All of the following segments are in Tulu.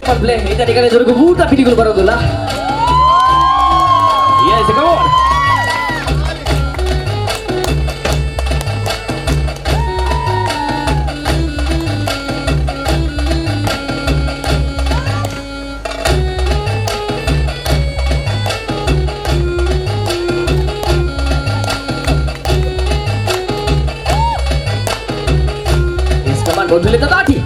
Play ಇತನಿಗನೆ ಜೋರುಗು ಊಟ ಪಿಲಿಗಳು ಬರೋದಿಲ್ಲ. Yes, come on. Yes, come on, go to the Tati.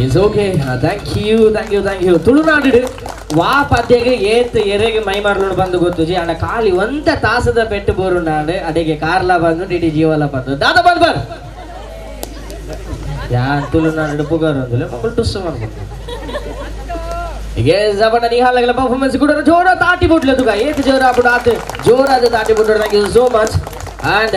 It's okay. Thank you, thank you, thank you. Tulunadu ವಾ ಪದ್ಯಗೆ ಏತ್ ಎರೆಗೆ ಮೈ ಮಾರ್ಲೋಡು ಬಂದು ಗೊತ್ತುಜಿ ಅಣ್ಣ ಖಾಲಿ ಒಂತ ತಾಸದ ಪೆಟ್ಟು ಬೋರು ನಾಡು ಅಡೆಗೆ ಕಾರ್ಲ ಬಂದು ಡಿಡಿ ಜೀವಲ ಬಂದು ದಾದ ಬಂದ್ ಬರ್ ಯಾ ತುಳುನಾಡು ಪುಗಾರು ಅಂದಲೆ ಮಕ್ಕಳು ಟುಸ್ಸು ಮಾಡ್ಬೋದು. ಜಬಣ ನಿಹಾಲಗಳ ಪರ್ಫಾರ್ಮೆನ್ಸ್ ಕೂಡ ಜೋರ ತಾಟಿ ಬಿಡ್ಲದುಗ ಏತ್ ಜೋರ ಆಗ್ಬಿಡು ಆತು ಜೋರಾದ ತಾಟಿ ಬಿಡ್ಲು. Thank you so much. And